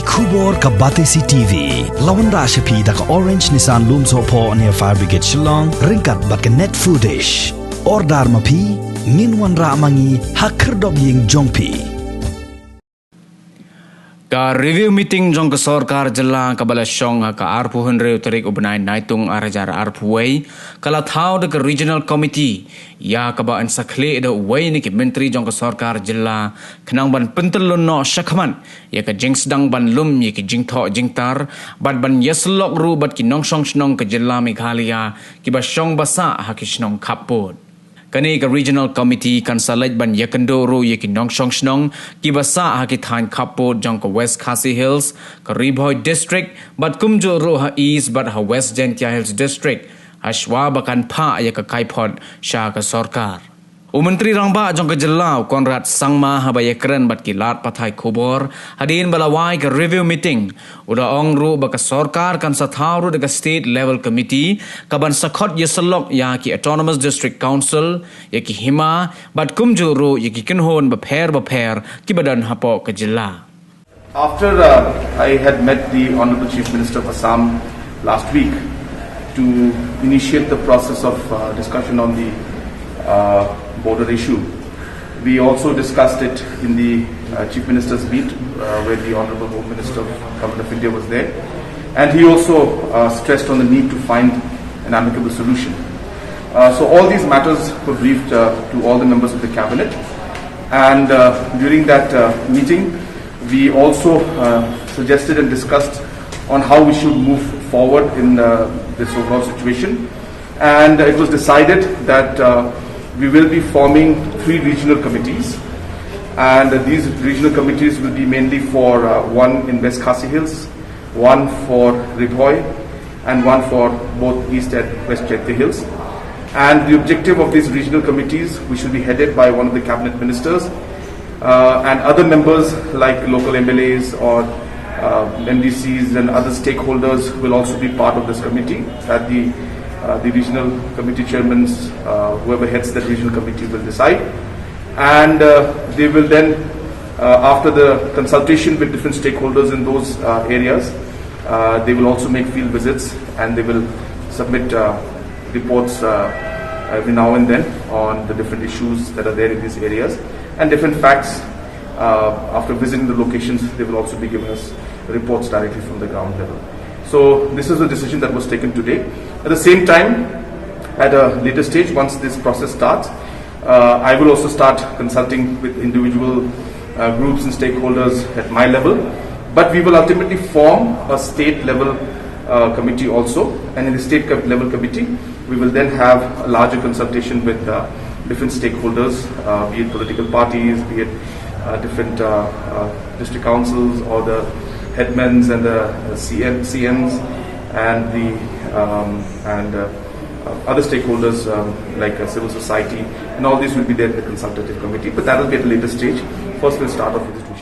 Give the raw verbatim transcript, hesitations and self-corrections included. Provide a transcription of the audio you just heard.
Khubor ka Batesi T V. La wanrah sha phi da ka Orange Nissan Lumsohphoh near Fire Brigade Shillong, ryngkat bad ka Net Foodish. Order ma phi, ngin wanrah ma ngi ha khyrdop ïing jong phi. Ka review meeting jong ka sorkar jylla kaba la shong ha ka arphew hynriew tarik u bnai Naitung arhajar arphew wei, ka la thaw da ka Regional Committee, ïa kaba yn sa khlieh da uwei na ki myntri jong ka sorkar jylla, khnang ban pyntyllun noh shakhmat ïa ka jingsdang ban lum ïa ki jingthoh jingtar, bad ban ïasyllok ruh bad ki nongshong shnong ka jylla Meghalaya, kiba shong ba sah ha ki shnong khappud. Kane ka Regional Committee kan sa leit ban ïakynduh ruh ïa ki nongshong shnong kiba sah ha ki thaiñ khappud jong ka West Khasi Hills, ka Ri Bhoi District, bad kumjuh ruh ha East bad ha West Jaintia Hills District, hashwa ba kan phah ïa ka kaiphod sha ka sorkar. U Myntri Rangbah jong ka jylla u Conrad Sangma haba ïakren bad ki lad pathai khubor hadien ba la wai ka review meeting, u la ong ruh ba ka sorkar kan sa thaw ruh da ka State Level Committee, kaban sa khot ïasyllok ïa ki Autonomous District Council, ïa ki hima, bad kumjuh ruh ïa ki kynhun bapher bapher kiba don hapoh ka jylla. After uh, I had met the Honorable Chief Minister of Assam last week to initiate the process of uh, discussion on the uh, border issue, we also discussed it in the uh, Chief Minister's meet, uh, where the Honorable Home Minister of Government of India was there, and he also uh, stressed on the need to find an amicable solution. Uh, so all these matters were briefed uh, to all the members of the cabinet, and uh, during that uh, meeting, we also uh, suggested and discussed on how we should move forward in uh, this overall situation. And it was decided that uh, we will be forming three regional committees. And uh, these regional committees will be mainly for uh, one in West Khasi Hills, one for Ri Bhoi, and one for both East and West Jaintia Hills. And the objective of these regional committees, which will be headed by one of the cabinet ministers, uh, and other members like local M L As or uh, M D Cs and other stakeholders will also be part of this committee, that the, uh, the regional committee chairmans, uh, whoever heads that regional committee, will decide. And uh, they will then, uh, after the consultation with different stakeholders in those uh, areas, uh, they will also make field visits and they will submit uh, reports uh, every now and then on the different issues that are there in these areas and different facts. Uh, after visiting the locations, they will also be giving us reports directly from the ground level. So this is a decision that was taken today. At the same time, at a later stage, once this process starts, uh, I will also start consulting with individual uh, groups and stakeholders at my level. But we will ultimately form a state level uh, committee also. And in the state co- level committee, we will then have a larger consultation with uh, different stakeholders, uh, be it political parties, be it uh, different uh, uh, district councils or the headmans and the uh, C M, C Ms and the um, and uh, uh, other stakeholders um, like uh, civil society, and all these will be there in the consultative committee. But that will be at a later stage. First, we'll start off with the